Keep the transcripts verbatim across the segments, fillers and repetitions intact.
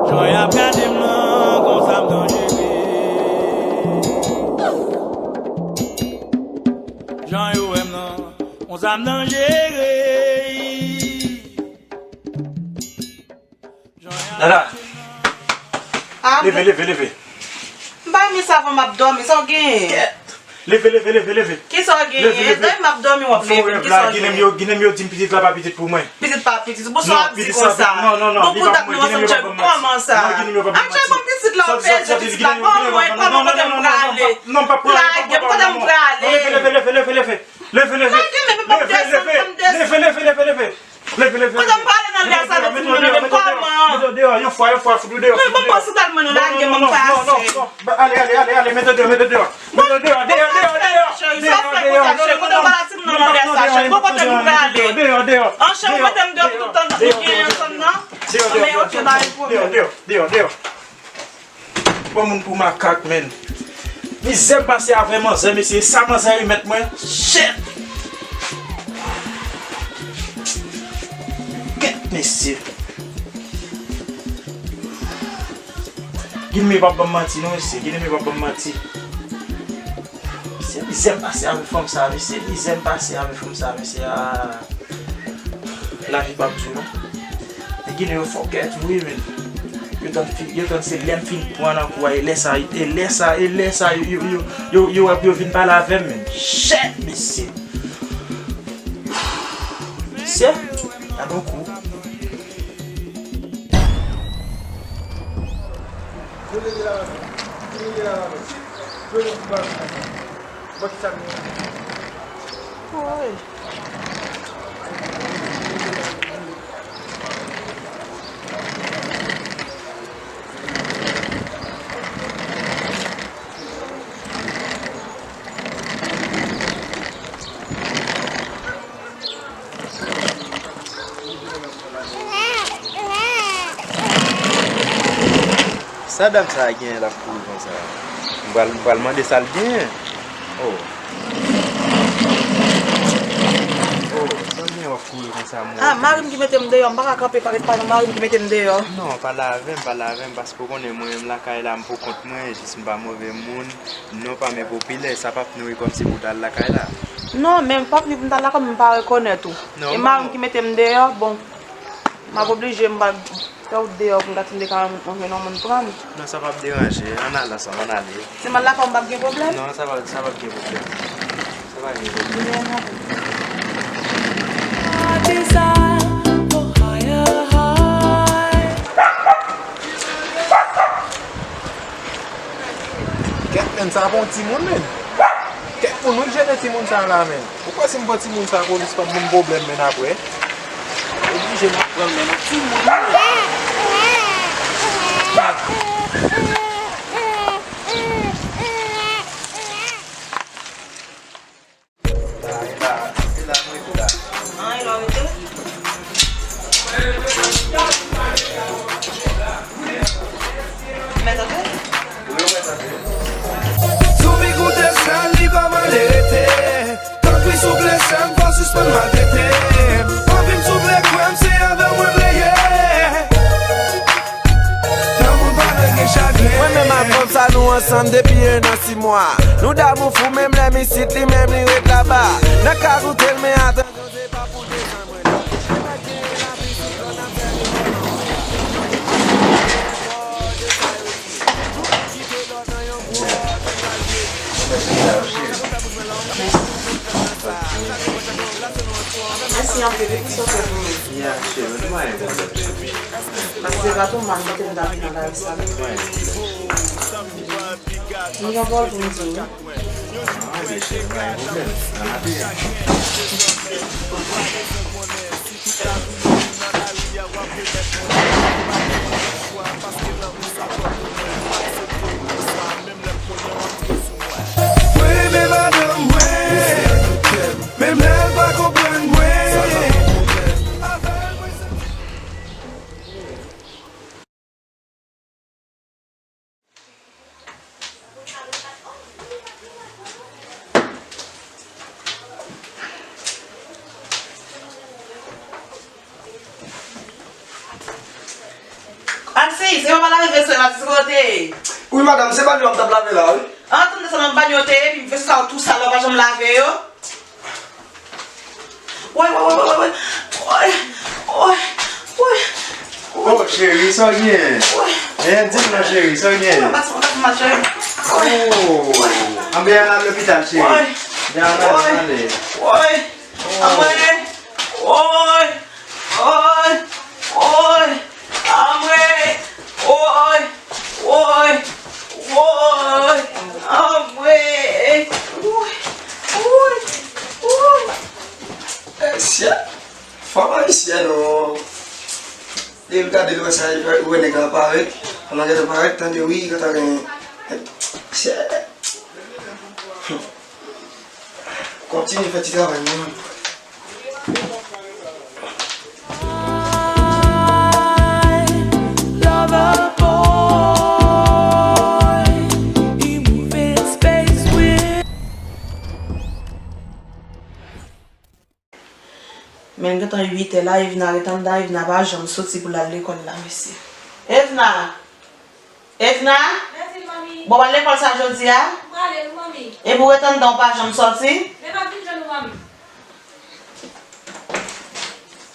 Jan y ap gade m nan, konsa m danjere. Jan yo wè m nan, konsa m danjere. Nana. Ah, leve, leve, leve. M pa renmen sa avan m ap dòmi, sa w genyen? Kèt. Leve, leve, leve, leve. Kisa w genyen? Leve, leve. Dòmi m ap dòmi, w ap leve. Kisa w genyen? Ginen m yo, ginen m yo di m pitit la pa pitit pou mwen. Pitit pa pitit. Bon, sa w ap di konsa? Non, non, non, non, li pa pou mwen. Ginen m yo pa pou mwen. Kòman sa? Non, ginen m yo pa pou mwen. Acha, bon, pitit la, w pèdi pitit la, ban mwen, ban mwen, kote m prale? Non, m pa pral, lage m, kote m prale? Leve, leve, leve, leve. Leve, leve. Lage m, epi pa m desann, pa m desann. Leve, leve, leve, leve. Leve, leve, leve. Kote m prale nan lè sa, nan timoun nan, men kòman? Mete w deyò, yon fwa, yon fwa, fout ou deyò. Men bon, bon, sou talman nou lage m, m pase. Non, non, non, non. Ale, ale, ale, ale, mete w deyò, mete w deyò. Mete w deyò, deyò, deyò, deyò. Cheri, sa w fè konsa, cheri? Kote m prale timoun nan nan lè sa, cheri? Bon, kote m prale? Deyò, deyò, deyò. An, cheri, mete m deyò pou tout tan n ap gen ansanm nan. Deyò, deyò, deyò. Anben, ok, pa gen pwoblèm. Deyò, deyò, deyò, deyò. Pran moun pou makak, menn. Mizè m pase avè manzè, mesye, sa manzè remèt mwen. Shit! Kèt, mesye. Ginen m yo p ap ban m manti, non, mesye. Ginen m yo p ap ban m manti. Se mizè m pase avè fanm sa, mesye. Mizè m pase avè fanm sa, mesye. Ah. Lavi p ap di w, non. Nèg yo fòkè tou, wi, men. Yo tann fi-, yo tann se lè m fin pran nan kou a, e lè sa, e lè sa, e lè sa, yo, yo, yo, yo, yo wè pou yo vin pale avè m, men. Shit, mesye. Mesye, gade yon kou. Woy. Sa dam sa a genyen l ap kouri konsa? M pral, m pral mande sa l genyen. Oh. Oh, sa l genyen w ap kouri konsa, mon? Ah, mari m ki mete m deyò, m pa ka kanpe pa ret pa non, mari m ki mete m deyò. Non, pale avè m, pale avè m, paske w konnen mwen menm lakay la, m pou kont mwen, jis m pa move moun. Non pa men popilè, sa p ap nouri kòmsi pou w t al lakay la. Non, men m p ap ni pou m t al lakay, men m pa rekonèt ou. Non, e mari m ki mete m deyò, bon, m ap oblije, m pral fè wout deyò pou m gade si m te ka jwenn yon moun pran m. Non, sa p ap deranje. Ann al ansanm, ann ale. Si m al lakay w, m p ap gen pwoblèm? Non, sa p ap, sa p ap gen pwoblèm. Sa pa gen pwoblèm. Kèt, menn, sa pa yon timoun, menn. Kèt moun wi k jete timoun sa la, menn. Ou kwè si m pran timoun sa polis p ap ban m pwoblèm, menn, apre? Oblije m ap pran l, menn, yon timoun wi, menn. La, e la, e la, mwen rete la. Ah, e la w rete? Mèt antre? Wi, mèt antre. Soubi koute sèl li kòman li rete. Tanpri souple sè m, fò sispann maltrete m. Anvi m souple kwè m, se avè w mwen vle ye. Lanmou pa dwe gen chagren. Mwen menm ak fanm sa nou ansanm depi en an sis mwa. Nou damou fou menm lè m isit li menm li ret laba. Nan kaz ou te l men atansyon se pa pou desann mwen non. Li mèt genyen lavi sou kò n ap fè nou. Mèsi. Mèsi anpil wi pou sa w fè pou mwen. Ya, cheri, nou pa gen pwoblèm. Paske se pa tou mal mwen te m ta vin nan kay sa. M gen pawòl pou m di w wi. Ah, ebyen, cheri, pa gen pwoblèm. Ann ale. Mwen renmen madanm mwen, menm lè l pa konprann mwen. Ey, se pa lave veso, Matisse, kote? Wi, madanm, se banyo m t ap lave la, wi. An, tande sa nan banyo te ye, epi veso sa yo tou sal, ou pa janm lave yo. Woy, woy, woy, woy, woy. Woy, woy, woy. Oh, cheri, sa w gen? Woy. Eh, di m non, cheri, sa w gen? Woy, pati, pati, ma cheri. Woy. Oh, woy. Anben al lopital, cheri. Woy. Anben al, woy, ale. Woy. Anmwey! Woy! Woy! Woy! Anmwey! Woy! Woy! Woy! Anmwey! Woy! Woy! Woy! Eh, shit! Fanm ayisyèn, oh! Depi l gade l wè sa, l wè nèg la parèt. Fanm nan gentan parèt, tande, wi, gentan gen. Shit! Kontinye fè ti travay mwen. Men gentan uit è la, Evna ret anndan, Evna pa janm soti pou l al lekòl la, mesye. Evna! Evna? Mèsi, manmi. Bon, w al lekòl sa jodi a? M prale, wi, manmi. Epi w ret anndan, w pa janm sòti? Men m ap vin jwenn ou, manmi.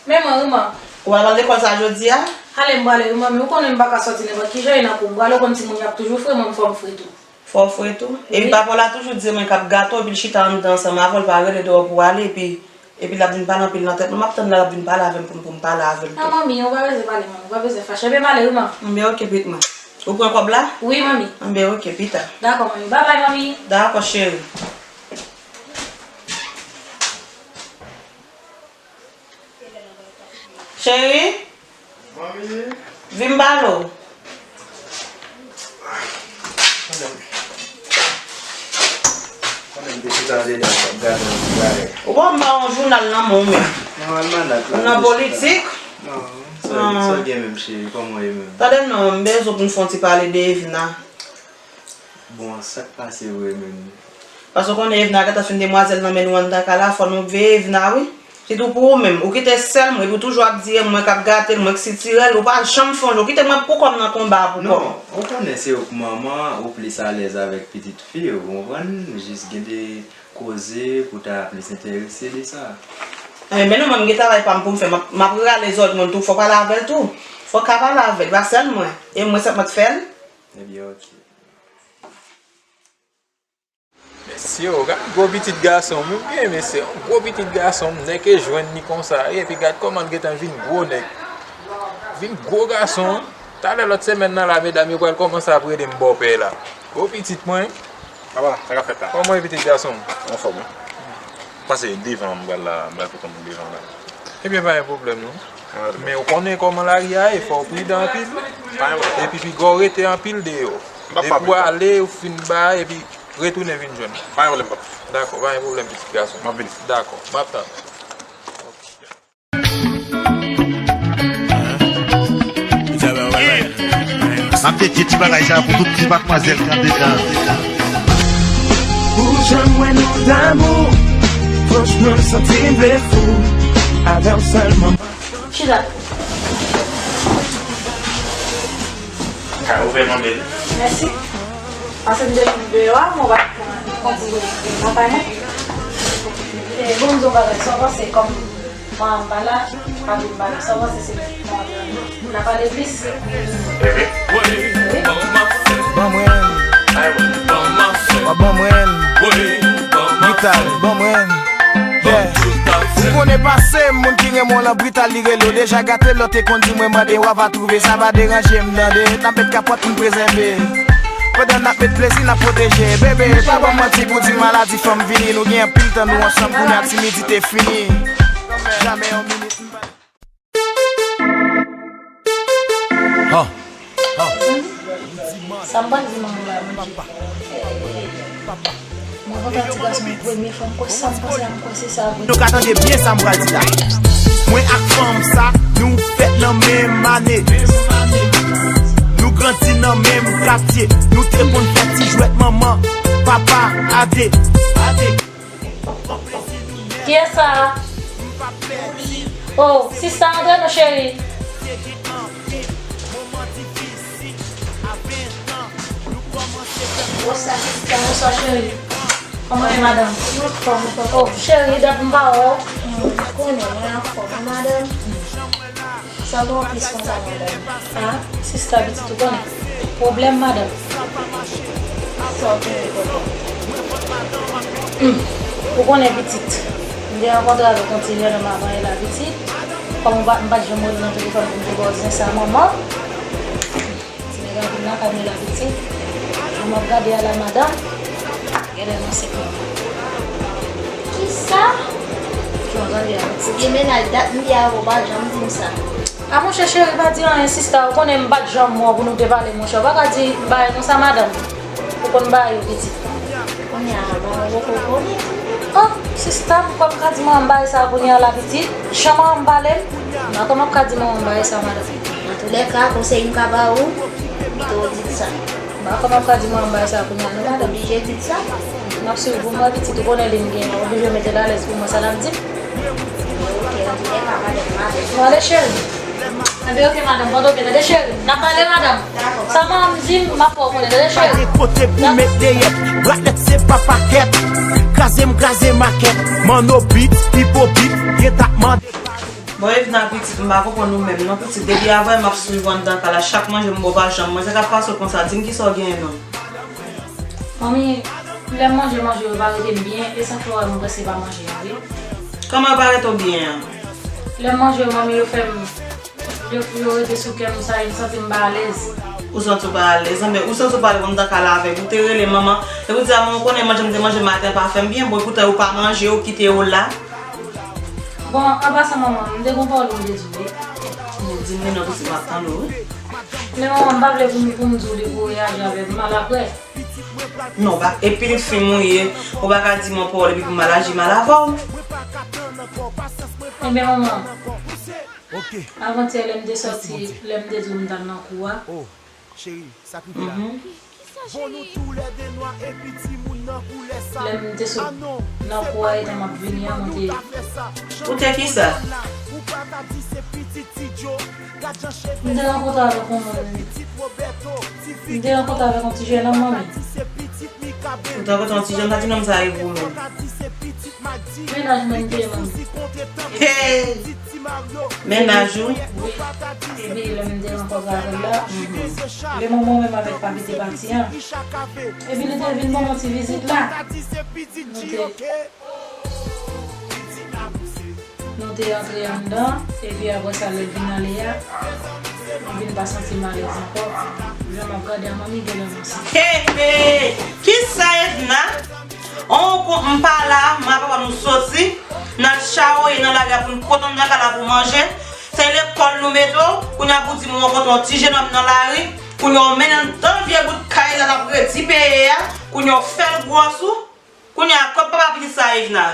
Men mwen, wi, manmi. Ou pa pral lekòl sa jodi a? Ale, m prale, wi, manmi. Ou konnen m pa ka sòti nenpòt kijan e nan kou m prale, ou konn timoun yo ap toujou fre, mwen m fò m fre tou. Fò w fre tou? Epi papa w la toujou di mwen k ap gate w, epi l chita anndan ansanm avè w, l pa rele deyò pou w ale, epi Epi l ap vin pale anpil nan tèt mwen. M ap tann lè l ap vin pale avè m pou m, pou m pale avè l tou. Non, manmi, ou pa bezwen pale, manmi. Ou pa bezwen fache. Ebyen, m ale, wi, manmi. Anben, oke, pitit mwen. Ou pran kòb la? Wi, manmi. Anben, oke, pita. Dakò, manmi. Babay, manmi. Dakò, cheri. Cheri? Manmi. Vin m pale w. Pandan m, pandan m te chita dedan, m t ap gade yon ti bagay. Ou pa wè m ba w yon jounal nan men w menm? Nan almanak la. Ou nan politik? Non, sa, sa gen menm, cheri, kòman w ye menm? Tande non, m bezwen pou n fè yon ti pale de Evna. Bon, sa k pase vre menm? Paske w konnen Evna gentan fin demwazèl nan men nou anndan kay la, fò nou veye Evna wi. Sitou pou ou menm, ou kite sèl mwen, epi w toujou ap di e mwen k ap gate l, mwen k sitirè l, ou pa janm fè yon jou, ou kite mwen pou kò m nan konba a pou kò m. Non, ou konnen se ou k manman, ou plis alèz avèk pitit fi w, ou konprann? Jis gen de koze pou ta plis enterese de sa. Ebyen non, mwen m gen travay pa m pou m fè, m ap, m ap rale zòrèy mwen tou, fò w pale avè l tou. Fò w ka pale avè l, pa sèl mwen. E mwen sèlman k fè l. Ebyen, oke. Mesye, o, gad gwo pitit gason m, wi, mesye, yon gwo pitit gason m, nèg e jwenn li konsa, epi gad kòman l gentan vin gwo nèg. Vin gwo gason, talè lòt semèn nan la, medam yo pral kòmanse ap rele m bòpè la. Gwo pitit mwen. Papa, sa k ap fèt la? Kòman w ye pitit gason m? Anfòm, wi. Pase devan, m pral la, m pral pote yon bout devan la. Ebyen, pa gen pwoblèm, non. Men ou konnen kòman lari a ye, fò w pridan anpil. Epi piga w rete anpil deyò. Depi w ale, ou fin ba, epi retounen vin jwenn mwen. Pa gen pwoblèm, papa. Dakò, pa gen pwoblèm, pitit gason. M ap vini. Dakò, m ap tann. M ap dedye ti bagay sa pou tout ti madmwazèl k andedan. Pou jan mwen nou damou, franchman m santi m vle fou. Avè w sèlman. Chita. Ka ouvè manmèl. Mèsi. Pase m te vin deyò a, mwen pa t konn konn ti bagay mwen. E bon, m di w bagay, sa w panse kòm mwen m pa la, pa vin pa la, sa w panse se mwen m ap pale plis? Bebe. Wi. Ban mwen. Wa ban mwen. Brital, ban mwen. Yeah. Ou konnen pase m, moun ki renmen w lan Brital li rele w deja gate lòt e konn di mwen mande w ava twouve sa pa deranje m tande. N ap met kapòt pou n prezève. Pandan n ap met plezi n ap pwoteje. Bebe, pa ban m manti pou di maladi fanm vini. Nou gen anpil tan nou ansanm kounye a timidite fini. Jamè yon minit m pa. Ha. Ha. Sa m pral di manman la, mwen di. Mwen kontan ti gason, premye fwa m kwè sa, m panse a m kwè se sa vre. Nou ka tande byen sa m pral di la. Mwen ak fanm sa, nou fèt nan menm ane. Nou grandi nan menm katye. Nou te konn fè ti jwèt manman, papa, ade. Kiyès sa a? Oh, sista, antre non, cheri. Bonswa, sista. Bonswa, cheri. Kòman w ye, madanm? M anfòm, m anfòm. Oh, cheri, dat m pa wè w. Hmm, ou konnen, mwen anfòm, wi, madanm. Sa w gen plis konsa, madanm? Ah, sista, pitit, ou konnen. Pwoblèm, madanm. Sa w genyen, pwoblèm? Hmm, ou konnen, pitit. M te rankontre avèk yon ti jennonm avan yè la, pitit. Kòm m pa, m pa t janm wè l nan telefòn pou m te ba w zen sa, manman. Ti nèg la vin lakay mwen la, pitit. Jan m ap gade a la, madanm. Genlè m ansent, manman. Kisa? Jan w gade a, pitit. Gen mennaj, dat m te avè w, ou pa janm di m sa. A, monchè, cheri, pa di anyen, sista. Ou konnen m pa t janm wè w pou nou te pale, monchè. Ou pa ka di bagay konsa, madanm. Ou konn bagay yo, pitit. Kounye a, mwen poko konnen. Oh, sista, poukò m ka di manman m bagay sa a kounye a la, pitit? Jan manman m pale m, m pa konn m ap ka di manman m bagay sa a, madanm. Antoulèka, konsèy m ka ba ou, pito w di l sa. M pa konn m ap ka di manman m bagay sa a kounye a, non, madanm. Oblije di l sa. M ap swiv pou mwen, pitit, ou konnen li m gen, oblije mete l alèz pou mwen, sa l ap di m. Ok, antoulèka, madanm, m ale. Bon, ale, cheri. Enben, ok, madanm, bon, ok, tande, cheri. N ap pale, madanm. Sa manman m di m, m ap fè w konnen, tande, cheri. Pa gen kote pou met deyèt. Braslèt se pa pakèt. Kraze m, kraze makèt. Manno beat, Pipo beat, gen t ap mande. Bon, Evna, pitit, m pa konprann ou menm, non, pitit. Depi avanyè m ap swiv ou anndan kay la, chak manje m ba w pa janm manje. Sa k ap pase w konsa? Di m kisa w genyen, non. Manmi, lè m manje, manje yo pa rete m byen, e sa fè w wè m prèske pa manje an, wi. Kòman yo pa rete w byen an? Lè m manje yo, manmi, yo fè m, yo, yo rete sou kè m, sa, m santi m pa alèz. Ou santi w pa alèz, enben, ou santi w pa alèz anndan kay la avè m. Ou te rele manman, epi w di a manman, ou konnen manje m te manje maten pa fè m byen, bon, epoutan ou pa manje, ou kite yo la. Bon, an pasan, manman, m te gon pawòl pou m te di w, wi. Di m li non, pitit, m ap tann ou, wi. Men manman, m pa vle pou m, pou m di w li pou w reyaji avè m mal aprè. Non, pa, e pitit fi m ou ye, ou pa ka di m yon pawòl epi pou m al aji mal avè w. Enben, manman, avantyè lè m te sòti, lè m te di w m t al nan kou a. Lè m te sot nan kou a, etan m ap vini an, mwen te. Ou te kisa? M te rankontre avèk yon moun. M te rankontre avèk yon ti jennonm, manmi. Ou te rankontre yon ti jennonm, sa ti nonm sa ye pou ou menm? Mennaj mwen m te ye, manmi. Hey! Mennaj ou? Wi. Epi lè m te rankontre avè l la, lè manman w menm avèk papi te pati an, epi li te vin ban mwen ti vizit la. Nou te, nou te antre anndan, epi apre sa, lè l vin ale a, m vin pa santi m alèz ankò. Jan m ap gade a, manmi, genlè m ansent. Hey, hey! Kisa, Evna? On, kon, m pa la, m a papa nou soti, n al chawoye nan lari a pou n pot anndan kay la pou manje. Se lekòl nou mete w, kounye a pou di m ou rankontre yon ti jennonm nan lari, kounye a w mennen l nan vye bout kay la n ap redi peye a, kounye a w fè l gwòs ou, kounye a kòb papa pitit sa Evna.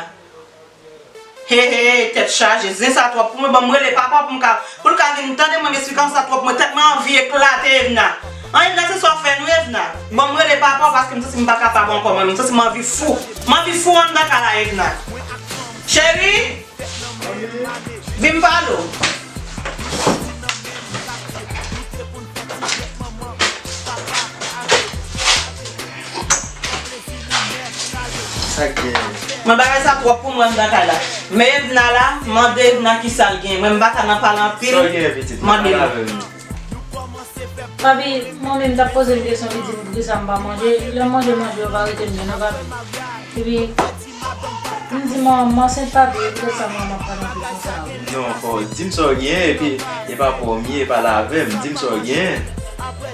He, he, he, tèt chaje, zen sa twòp pou mwen, ban m rele papa pou m ka, pou l ka vin tande mwen, m esplike sa twòp mwen, tèt mwen anvi eklate, Evna. An, Evna, se sa w fè nou, Evna. Ban m rele papa w, paske m santi m pa kapab ankò, mwen, m santi m anvi fou. M anvi fou anndan kay la, Evna. Cheri, vin m pale w. Sa k gen? Mwen bagay sa twòp pou mwen anndan kay la. Men Evna la, mande Evna kisa l gen. Mwen m pa ka nan pale anpil. Sa w gen, pitit? Mande l. Papi, manmi m t ap poze m kesyon, li di m poukisa m pa manje. Lè m manje, manje yo pa rete m byen non, papi. Epi, m di manman m ansent, papi, e poutèt sa manman m ap pale anpil konsa. Non, fò w di m sa w gen, epi e pa pa w m ye, e pale avè m, di m sa w gen.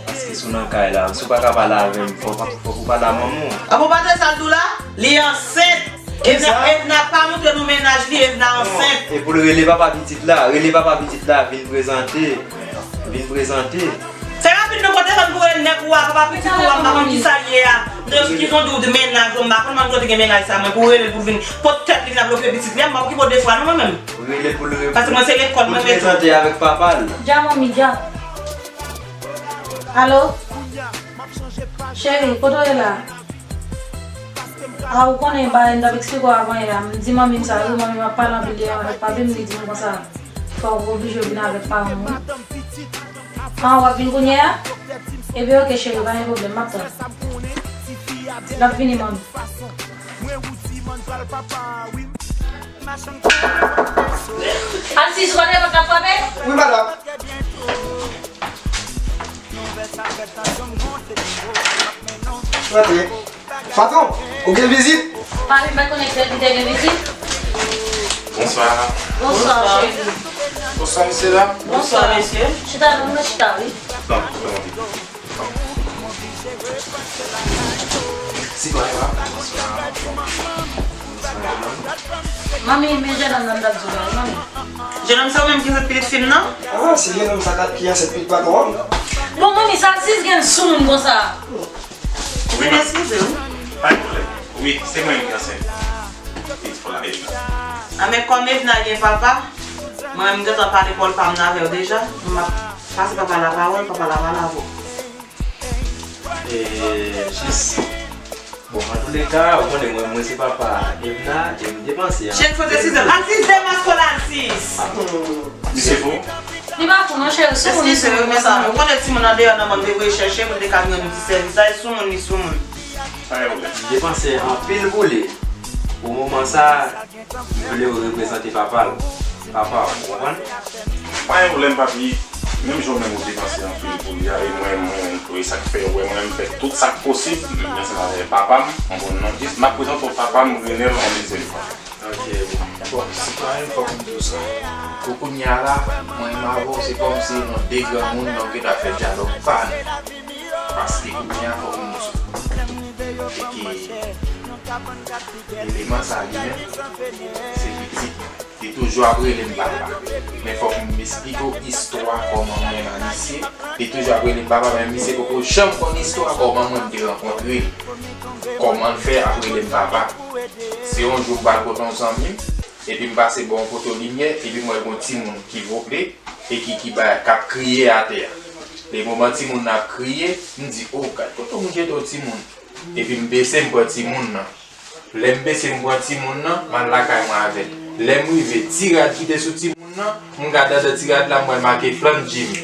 Paske si w nan kay la, si w pa ka pale avè m, fò, fòk ou pale a manman w. Apa w pa tande sa l di w la? Li ansent! Evna, Evna pa montre nou mennaj li, Evna ansent. E pou l rele papa pitit la, rele papa pitit la, vin prezante. Vin prezante. Fè rapid non, kote zòn pou rele nèg ou a, papa pitit ou a, m pa konn kisa l ye a. M te eskize w di w di mennaj ou, m pa konn manman kote gen mennaj sa, mwen pou rele l pou vin pot tèt li vin ap loke pitit li a, m pa okipe w de fwa non mwen menm. Rele pou l re-, paske mwen se lekòl mwen mete w. Prezante avèk papa l. Dja manmi, dja. Alo? Cheri, kote w ye la? A, ou konnen bagay m t ap eksplike w avan yè a. M di manmi m sa, wi, manmi m ap pale anpil de avèk papi m, li di m konsa, fò w oblije vin avèk paran w, wi. A, w ap vin kounye a? Ebyen, oke, cheri, pa gen pwoblèm, m ap tann. L ap vini, manmi. Alsis, ou pa t wè pòt la frape? Wi, madanm. Rantre. Patwon, ou gen vizit? Pa vin, pa konnen ki te gen vizit. Bonswa. Bonswa, cheri. Bonswa, mesye dam. Bonswa, mesye. Chita, non, chita, wi. Non, chita, non. Manmi, men jennonm nan m t ap di w la, manmi. Jennonm sa ou menm ki ansent pitit fi m nan? Ah, se jennonm sa ki ansent pitit patwon an? Bon, manmi, sa sis gen soumoun konsa. Wi, men eskize w. Pa gen pwoblèm. Wi, se mwen ki ansent pitit fi w la, Edna. Ah, men kòm Edna gen papa, mwen menm m gentan pale pòl pa m nan avè w deja, m ap pase papa lapawòl, papa la pale avè w. E, jis, bon, antouleka, ou konnen mwen, mwen se papa Edna, e m te panse a. Chèn fote Sizel. Alsis, demaske l, Alsis. Misye fou? Li pa fou, non, cheri, soumoun li. Eskize, soumoun, mezanmi, ou konnen timoun andeyò nan mòn te voye chèche pou l te ka jwenn yon ti sèvis. Sa e soumoun li, soumoun. Pa gen pwoblèm. M te panse anpil pou li. Pou moman sa, m vle w reprezante papa l, papa w, ou konprann? Pa gen pwoblèm, papi. Menm jan w menm ou te panse anpil pou li a, e mwen, mwen, e sa k fè, ou wè, mwen menm, m fè tout sa k posib, m ansanm avè papa m, ou konprann, non? Jis, m ap prezante w papa m, Renel, yon dezyèm fwa. Ok, bon. Bon, sitwayen, fòk m di w sa. Pou kounye a la, mwen menm avè w, se kòmsi nou de granmoun, nou gentan fè dyalòg pa nou. Paske kounye a, fòk m di w sa. E ke eleman sa li menm, se pitit mwen. Li toujou ap rele m papa. Men fòk m esplike w istwa kòman mwen menm a misye. Li toujou ap rele m papa, men misye poko janm konn istwa kòman mwen m te rankontre l. Kòman l fè ap rele m papa. Se yon jou m pral kote yon zanmi m, epi m pase bò yon poto limyè, epi m wè gon timoun ki vople, e ki, ki bay, k ap kriye atè a. Lè moman timoun nan ap kriye, m di, "O, gad kote moun jete yon timoun." Epi m bese, m pran timoun nan. Lè m bese, m pran timoun nan, m al lakay mwen avè l. Lè m rive, ti rad ki te sou timoun nan, m gade anndan ti rad la, m wè make Flann Jimmy.